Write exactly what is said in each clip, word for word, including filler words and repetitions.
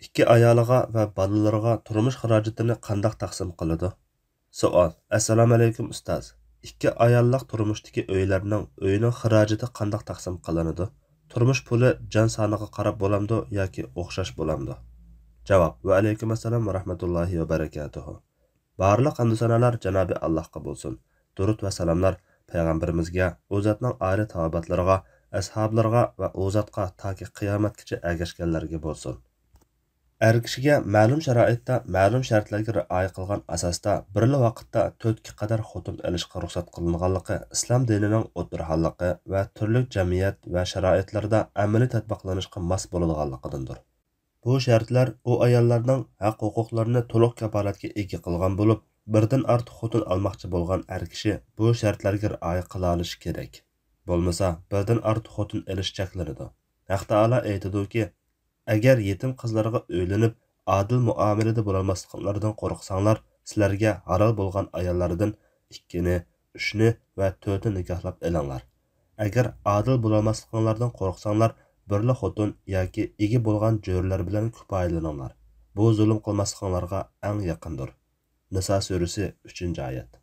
ئىككى ئايالىغا ۋە بالىلىرىغا تۇرمۇش خىراجىتىنى قانداق تەقسىم قىلىدۇ؟ سوئال. ئەسسالامۇئەلەيكۇم ئۇستاز. ئىككى ئاياللىق تۇرمۇشتىكى ئۆيلەرنىڭ، ئۆينىڭ خىراجىتى قانداق تەقسىم قىلىنىدۇ؟ تۇرمۇش پۇلى جان سانىغا قاراپ بولامدۇ ياكى ئوخشاش بولامدۇ؟ جاۋاب. ۋەئەلەيكۇم ئەسسالام ۋە رەھمەتۇللاھى ۋە بەرىكاتۇھۇ. بارلىق ھەمدۇ سانالار جانابى ئاللاھقا بولسۇن. دۇرۇت ۋە سالاملار پەيغەمبىرىمىزگە، ئۇ زاتنىڭ ئالىي تاۋابىئاتلىرىغا، ئەسھابلىرىغا ۋە ئۇ زاتقا تاكى قىيامەتكىچە ئەگەشكەنلەرگە بولسۇن. ئەر كىشىگە مەلۇم شارائىتتا، مەلۇم شەرتلەرگە رىئايە قىلغان ئاساستا بىرلا ۋاقىتتا تۆتكە قەدەر خوتۇن ئېلىشقا رۇخسەت قىلىنغانلىقى ئىسلام دىنىنىڭ ئوتتۇرىھاللىقى ۋە تۈرلۈك جەمئىيەت ۋە شارائىتلىرىدا ئەمەلىي تەتبىقلىنىشقا ماس بولىدىغانلىقىدىندۇر. بۇ شەرتلەر ئۇ ئاياللارنىڭ ھەق-ھوقۇقلىرىنى تولۇق كاپالەتكە ئىگە قىلغان بولۇپ، بىردىن ئارتۇق خوتۇن ئالماقچى بولغان ئەر كىشى بۇ شەرتلەرگە رىئايە قىلالىشى كېرەك. بولمىسا، بىردىن ئارتۇق خوتۇن ئېلىش چەكلىنىدۇ. ھەق تائالا ئېيتىدۇكى، ئەگەر يېتىم قىزلارغا ئۆيلىنىپ، ئادىل مۇئامىلىدە بولالماسلىقلىرىدىن قورقساڭلار، سىلەرگە ھالال بولغان ئاياللاردىن ئىككىنى، ئۈچنى ۋە تۆتنى نىكاھلاپ ئېلىڭلار. ئەگەر ئادىل بولالماسلىقىڭلاردىن قورقساڭلار، بىرلا خوتۇن ياكى ئىگە بولغان جۆرىلەر بىلەن كۇپايىلىنىڭلار. بۇ زۇلۇم قىلماسلىقىڭلارغا ئەڭ يېقىندۇر. نىسا سۈرىسى، ئۈچىنچى ئايەت.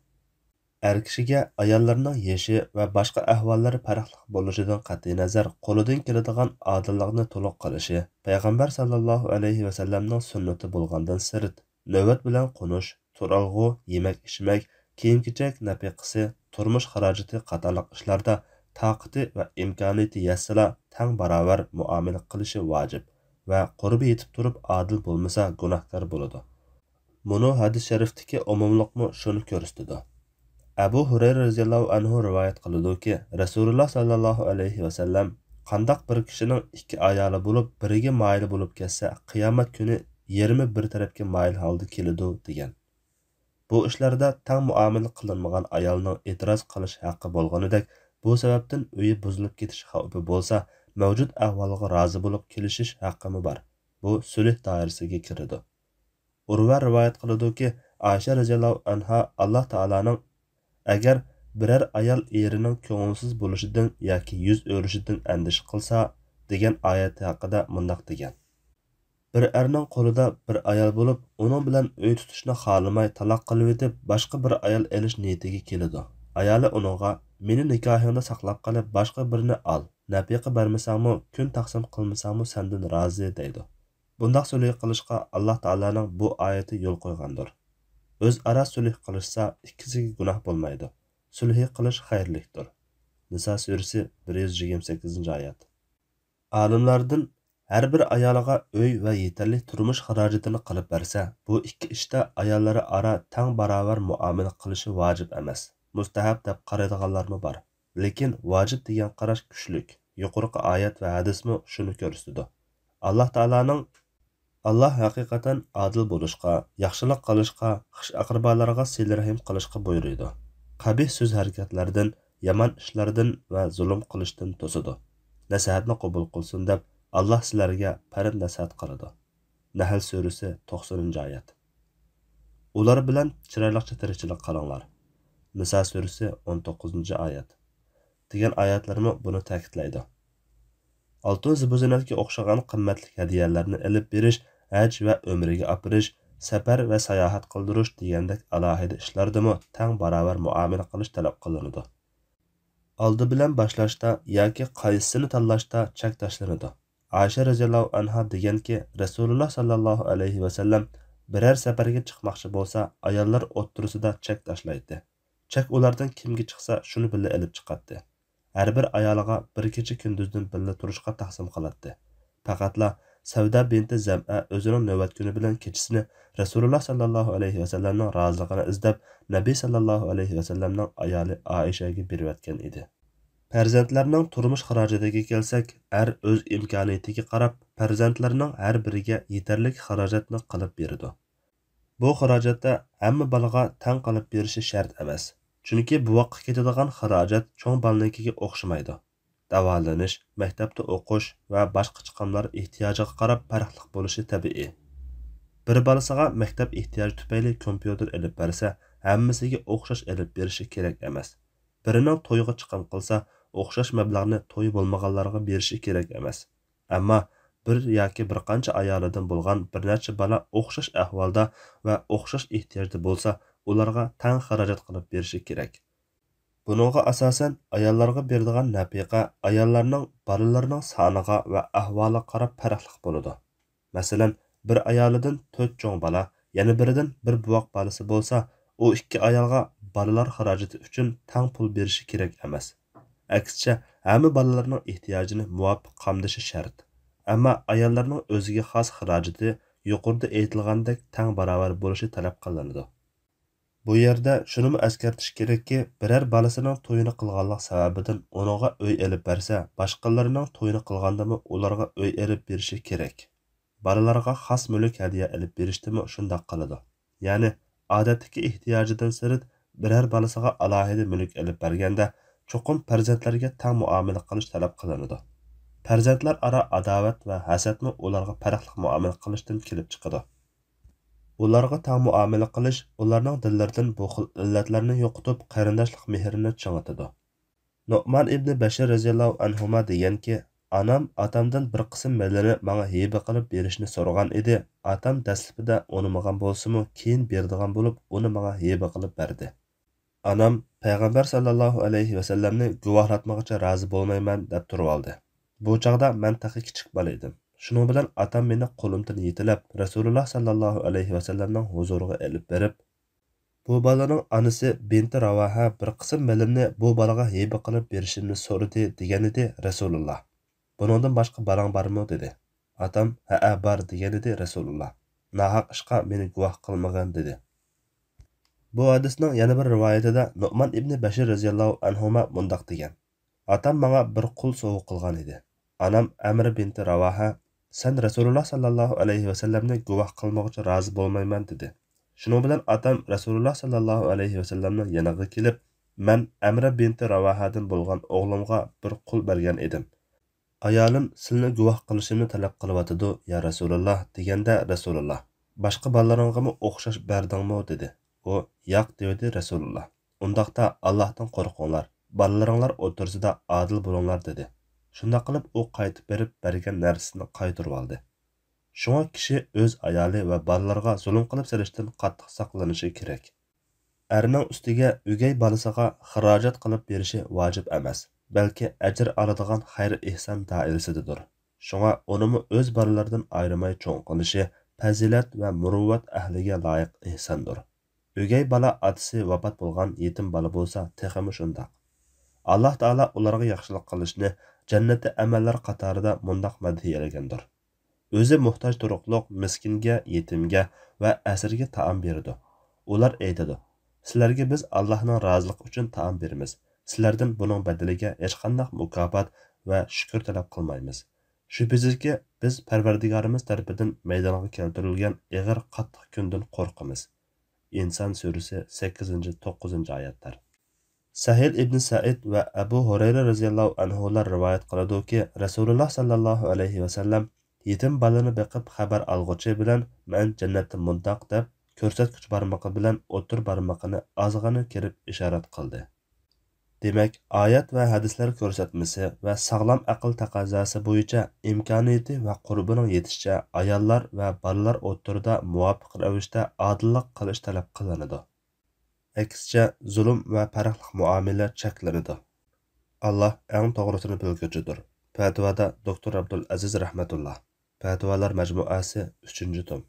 ئەر كىشىگە ئاياللىرىنىڭ يېشى ۋە باشقا ئەھۋاللىرى پەرقلىق بولۇشىدىن قەتئىينەزەر، قولىدىن كېلىدىغان ئادىللىقنى تولۇق قىلىشى، پەيغەمبەر ساللاللاھۇ ئەلەيھى ۋەسەللەمنىڭ سۈننىتى بولغاندىن سىرت، نۆۋەت بىلەن قونۇش، تۇرالغۇ، يېمەك-ئىچمەك، كىيىم-كېچەك نەپىقىسى، تۇرمۇش خىراجىتى قاتارلىق ئىشلاردا تاقىتى ۋە ئىمكانىيىتى يەتسىلا، تەڭ باراۋەر مۇئامىلە قىلىشى ۋاجىپ ۋە قۇربى يېتىپ تۇرۇپ ئادىل بولمىسا، گۇناھكار بولىدۇ. مۇنۇ ھەدىس شەرىفتىكى ئومۇملۇقمۇ شۇنى كۆرسىتىدۇ. ئەبۇ ھۇرەيرە رەزىياللاھۇ ئەنھۇ رىۋايەت قىلىدۇكى، رەسۇلۇللا ساللاللاھۇ ئەلەيھى ۋەسەللەم، قانداق بىر كىشىنىڭ ئىككى ئايالى بولۇپ، بىرىگە مايىل بولۇپ كەتسە، قىيامەت كۈنى يېرىمى بىر تەرەپكە مايىل ھالدا كېلىدۇ، دېگەن. بۇ ئىشلاردا تەڭ مۇئامىلە قىلىنمىغان ئايالنىڭ ئېتىراز قىلىش ھەققى بولغىنىدەك، بۇ سەۋەبتىن ئۆيى بۇزۇلۇپ كېتىش خەۋپى بولسا، مەۋجۇت ئەھۋالغا رازى بولۇپ كېلىشىش ھەققىمۇ بار. بۇ سۈلھ دائىرىسىگە كىرىدۇ. ئۇرۋە رىۋايەت قىلىدۇكى، ئائىشە رەزىياللاھۇ ئەنھا، ئاللا تائالانىڭ، ئەگەر بىرەر ئايال ئېرىنىڭ كۆڭۈلسىز بولۇشىدىن ياكى يۈز ئۆرۈشىدىن ئەندىشە قىلسا، دېگەن ئايەت ھەققىدە مۇنداق دېگەن: بىر ئەرنىڭ قولىدا بىر ئايال بولۇپ، ئۇنىڭ بىلەن ئۆي تۇتۇشنى خالىماي تالاق قىلىۋېتىپ، باشقا بىر ئايال ئېلىش نىيىتىگە كېلىدۇ. ئايالى ئۇنىڭغا، مېنى نىكاھىڭدا ساقلاپ قېلىپ، باشقا بىرىنى ئال، نەپىقە بەرمىسەڭمۇ، كۈن تەقسىم قىلمىساڭمۇ سەندىن رازى، دەيدۇ. بۇنداق سۈلھى قىلىشقا ئاللا تائالانىڭ بۇ ئايىتى يول قويغاندۇر. ئۆزئارا سۈلھى قىلىشسا، ئىككىسىگە گۇناھ بولمايدۇ. سۈلھى قىلىش خەيرلىكتۇر. نىسا سۈرىسى، بىر يۈز يىگىرمە سەككىزىنچى ئايەت. ئالىملاردىن ھەر بىر ئايالىغا ئۆي ۋە يېتەرلىك تۇرمۇش خىراجىتىنى قىلىپ بەرسە، بۇ ئىككى ئىشتا ئاياللىرى ئارا تەڭ باراۋەر مۇئامىلە قىلىشى ۋاجىپ ئەمەس، مۇستەھەپ دەپ قارايدىغانلارمۇ بار. لېكىن ۋاجىپ دېگەن قاراش كۈچلۈك. يۇقىرىقى ئايەت ۋە ھەدىسمۇ شۇنى كۆرسىتىدۇ. ئاللا تائالانىڭ، ئاللا ھەقىقەتەن ئادىل بولۇشقا، ياخشىلىق قىلىشقا، خىش-ئەقرىبالارغا سىلە-رەھىم قىلىشقا بۇيرۇيدۇ. قەبىھ سۆز-ھەرىكەتلەردىن، يامان ئىشلاردىن ۋە زۇلۇم قىلىشتىن توسىدۇ. نەسىھەتنى قوبۇل قىلسۇن دەپ، ئاللا سىلەرگە پەرەز نەسىھەت قىلىدۇ. نەھل سۈرىسى، توقسىنىنچى ئايەت. ئۇلار بىلەن چىرايلىقچە تىرىكچىلىك قىلىڭلار. نىسا سۈرىسى، ئون توققۇزىنچى ئايەت. دېگەن ئايەتلەرمۇ بۇنى تەكىتلەيدۇ. ئالتۇن، زىبۇ-زىننەتكە ئوخشىغان قىممەتلىك ھەدىيەلەرنى ئېلىپ بېرىش، ھەج ۋە ئۆمرىگە ئاپىرىش، سەپەر ۋە ساياھەت قىلدۇرۇش دېگەندەك ئالاھىدە ئىشلاردىمۇ تەڭ باراۋەر مۇئامىلە قىلىش تەلەپ قىلىنىدۇ. ئالدى بىلەن باشلاشتا ياكى قايسىسىنى تاللاشتا چەك تاشلىنىدۇ. ئائىشە رەزىياللاھۇ ئەنھا دېگەنكى، رەسۇلۇللا ساللاللاھۇ ئەلەيھى ۋەسەللەم بىرەر سەپەرگە چىقماقچى بولسا، ئاياللار ئوتتۇرىسىدا چەك تاشلايتتى. چەك ئۇلاردىن كىمگە چىقسا، شۇنى بىللە ئېلىپ چىقاتتى. ھەر بىر ئايالىغا بىر كېچە كۈندۈزدىن بىللە تۇرۇشقا تەقسىم قىلاتتى. پەقەتلا سەۋدە بىنتى زەمئە ئۆزىنىڭ نۆۋەت كۈنى بىلەن كېچىسىنى رەسۇلۇللا ساللاللاھۇ ئەلەيھى ۋەسەللەمنىڭ رازىلىقىنى ئىزدەپ، نەبى ساللاللاھۇ ئەلەيھى ۋەسەللەمنىڭ ئايالى ئائىشەگە بېرىۋەتكەن ئىدى. پەرزەنتلەرنىڭ تۇرمۇش خىراجىتىگە كەلسەك، ئەر ئۆز ئىمكانىيىتىگە قاراپ، پەرزەنتلىرىنىڭ ھەر بىرىگە يېتەرلىك خىراجەتنى قىلىپ بېرىدۇ. بۇ خىراجەتتە ھەممە بالىغا تەڭ قىلىپ بېرىشى شەرت ئەمەس. چۈنكى بوۋاققا كېتىدىغان خىراجەت چوڭ بالىنىڭكىگە ئوخشىمايدۇ. داۋالىنىش، مەكتەپتە ئوقۇش ۋە باشقا چىقىملار ئېھتىياجىغا قاراپ پەرقلىق بولۇشى تەبىئىي. بىر بالىسىغا مەكتەپ ئېھتىياجى تۈپەيلى كومپيۇتېر ئېلىپ بەرسە، ھەممىسىگە ئوخشاش ئېلىپ بېرىشى كېرەك ئەمەس. بىرىنىڭ تويىغا چىقىم قىلسا، ئوخشاش مەبلەغنى تويى بولمىغانلارغا بېرىشى كېرەك ئەمەس. ئەمما بىر ياكى بىر قانچە ئايالىدىن بولغان بىر نەچچە بالا ئوخشاش ئەھۋالدا ۋە ئوخشاش ئېھتىياجدا بولسا، ئۇلارغا تەڭ خىراجەت قىلىپ بېرىشى كېرەك. بۇنىڭغا ئاساسەن، ئاياللارغا بېرىدىغان نەپىقە ئاياللارنىڭ بالىلىرىنىڭ سانىغا ۋە ئەھۋالىغا قاراپ پەرقلىق بولىدۇ. مەسىلەن، بىر ئايالىدىن تۆت چوڭ بالا، يەنە بىرىدىن بىر بوۋاق بالىسى بولسا، ئۇ ئىككى ئايالغا بالىلار خىراجىتى ئۈچۈن تەڭ پۇل بېرىشى كېرەك ئەمەس. ئەكسىچە، ھەممە بالىلارنىڭ ئېھتىياجىنى مۇۋاپىق قامدىشى شەرت. ئەمما ئاياللارنىڭ ئۆزىگە خاس خىراجىتى يۇقىرىدا ئېيتىلغاندەك تەڭ باراۋەر بولۇشى تەلەپ قىلىنىدۇ. بۇ يەردە شۇنىمۇ ئەسكەرتىش كېرەككى، بىرەر بالىسىنىڭ تويىنى قىلغانلىق سەۋەبىدىن ئۇنىڭغا ئۆي ئېلىپ بەرسە، باشقىلىرىنىڭ تويىنى قىلغاندىمۇ ئۇلارغا ئۆي ئېلىپ بېرىشى كېرەك. بالىلارغا خاس مۈلۈك ھەدىيە ئېلىپ بېرىشتىمۇ شۇنداق قىلىدۇ. يەنى، ئادەتتىكى ئېھتىياجىدىن سىرت بىرەر بالىسىغا ئالاھىدە مۈلۈك ئېلىپ بەرگەندە، چوقۇم پەرزەنتلەرگە تەڭ مۇئامىلە قىلىش تەلەپ قىلىنىدۇ. پەرزەنتلەر ئارا ئاداۋەت ۋە ھەسەتمۇ ئۇلارغا پەرقلىق مۇئامىلە قىلىشتىن كېلىپ چىقىدۇ. ئۇلارغا تەڭ مۇئامىلە قىلىش ئۇلارنىڭ دىللىرىدىن بۇ خىل ئىللەتلەرنى يوقىتىپ، قېرىنداشلىق مېھرىنى چىڭىتىدۇ. نۇئمان ئىبنى بەشىر رەزىياللاھۇ ئەنھۇما دېگەنكى، ئانام ئاتامدىن بىر قىسىم مېلىنى ماڭا ھېبە قىلىپ بېرىشنى سورىغان ئىدى. ئاتام دەسلىپىدە ئۇنىمىغان بولسىمۇ، كېيىن بېرىدىغان بولۇپ، ئۇنى ماڭا ھېبە قىلىپ بەردى. ئانام پەيغەمبەر ساللاللاھۇ ئەلەيھى ۋەسەللەمنى گۇۋاھلاتمىغىچە رازى بولمايمەن دەپ تۇرۇۋالدى. بۇ چاغدا مەن تېخى كىچىك بالا ئىدىم. شۇنىڭ بىلەن ئاتام مېنى قولۇمدىن يېتىلەپ، رەسۇلۇللا ساللاللاھۇ ئەلەيھى ۋەسەللەمنىڭ ھۇزۇرىغا ئېلىپ بېرىپ، بۇ بالىنىڭ ئانىسى بىنتى راۋاھە بىر قىسىم مېلىمنى بۇ بالىغا ھېبە قىلىپ بېرىشىمنى سورىدى، دېگەنىدى رەسۇلۇللا. بۇنىڭدىن باشقا بالاڭ بارمۇ؟ دېدى. ئاتام، ھەئە، بار، دېگەنىدى رەسۇلۇللا. ناھەق ئىشقا مېنى گۇۋاھ قىلمىغىن، دېدى. بۇ ھەدىسنىڭ يەنە بىر رىۋايىتىدە نۇئمان ئىبنى بەشىر رەزىياللاھۇ ئەنھۇما مۇنداق دېگەن، ئاتام ماڭا بىر قۇل سوۋغا قىلغان ئىدى. ئانام ئەمرە بىنتى راۋاھە، سەن رەسۇلۇللا ساللاللاھۇ ئەلەيھى ۋەسەللەمنى گۇۋاھ قىلمىغۇچە رازى بولمايمەن، دېدى. شۇنىڭ بىلەن ئاتام رەسۇلۇللا ساللاللاھۇ ئەلەيھى ۋەسەللەمنىڭ يېنىغا كېلىپ، مەن ئەمرە بىنتى راۋاھەدىن بولغان ئوغلۇمغا بىر قۇل بەرگەن ئىدىم. ئايالىم سىلنى گۇۋاھ قىلىشىمنى تەلەپ قىلىۋاتىدۇ، يا رەسۇلاللا، دېگەندە رەسۇلاللا، باشقا بالىلىرىڭغىمۇ ئوخشاش بەردىڭمۇ؟ دېدى. ئۇ، ياق، دېۋىدى رەسۇلاللا. ئۇنداقتا ئاللاھتىن قورقۇڭلار، بالىلىرىڭلار ئوتتۇرىسىدا ئادىل بولۇڭلار، دېدى. شۇنداق قىلىپ ئۇ قايتىپ بېرىپ بەرگەن نەرسىسىنى قايتۇرۇۋالدى. شۇڭا كىشى ئۆز ئايالى ۋە بالىلىرىغا زۇلۇم قىلىپ سېلىشتىن قاتتىق ساقلىنىشى كېرەك. ئەرنىڭ ئۈستىگە ئۆگەي بالىسىغا خىراجەت قىلىپ بېرىشى ۋاجىپ ئەمەس، بەلكى ئەجىر ئالىدىغان خەير-ئېھسان دائىرىسىدىدۇر. شۇڭا ئۇنىمۇ ئۆز بالىلىرىدىن ئايرىماي چوڭ قىلىشى پەزىلەت ۋە مۇرۇۋۋەت ئەھلىگە لايىق ئېھساندۇر. ئۆگەي بالا ئاتىسى ۋاپات بولغان يېتىم بالا بولسا تېخىمۇ شۇنداق. ئاللاھ تائالا ئۇلارغا ياخشىلىق قىلىشنى جەننەتتە ئەمەللەر قاتارىدا مۇنداق مەدھىيەلىگەندۇر. ئۆزى موھتاج تۇرۇقلۇق مىسكىنگە، يېتىمگە ۋە ئەسىرگە تائام بېرىدۇ. ئۇلار ئېيتىدۇ، سىلەرگە بىز ئاللاھنىڭ رازىلىقى ئۈچۈن تائام بېرىمىز، سىلەردىن بۇنىڭ بەدىلىگە ھېچقانداق مۇكاپات ۋە شۈكۈر تەلەپ قىلمايمىز. شۈبھىسىزكى، بىز پەرۋەردىگارىمىز تەرىپىدىن مەيدانغا كەلتۈرۈلگەن ئېغىر قاتتىق كۈندىن قورقىمىز. ئىنسان سۈرىسى، سەككىزىنچى، توققۇزىنچى ئايەتلەر. سەھىل ئىبنى سەئىد ۋە ئەبۇ ھۇرەيرە رەزىياللاھۇ ئەنھۇلار رىۋايەت قىلىدۇكى، رەسۇلۇللا ساللاللاھۇ ئەلەيھى ۋەسەللەم، يېتىم بالىنى بېقىپ خەۋەر ئالغۇچى بىلەن مەن جەننەتتە مۇنداق دەپ، كۆرسەتكۈچ بارمىقى بىلەن ئوتتۇرا بارمىقىنى ئازغىنە كېرىپ ئىشارەت قىلدى. دېمەك، ئايەت ۋە ھەدىسلەر كۆرسەتمىسى ۋە ساغلام ئەقىل تەقەززاسى بويىچە ئىمكانىيىتى ۋە قۇربىنىڭ يېتىشىچە ئاياللار ۋە بالىلار ئوتتۇرىدا مۇۋاپىق رەۋىشتە ئادىللىق قىلىش تەلەپ قىلىنىدۇ. ئەكسىچە، زۇلۇم ۋە پەرقلىق مۇئامىلە چەكلىنىدۇ. ئاللاھ ئەڭ توغرىسىنى بىلگۈچىدۇر. پەتىۋادا دوكتور ئابدۇل ئەزىز رەھمەتۇللا. پەتىۋالار مەجمۇئەسى، ئۈچىنچى توم.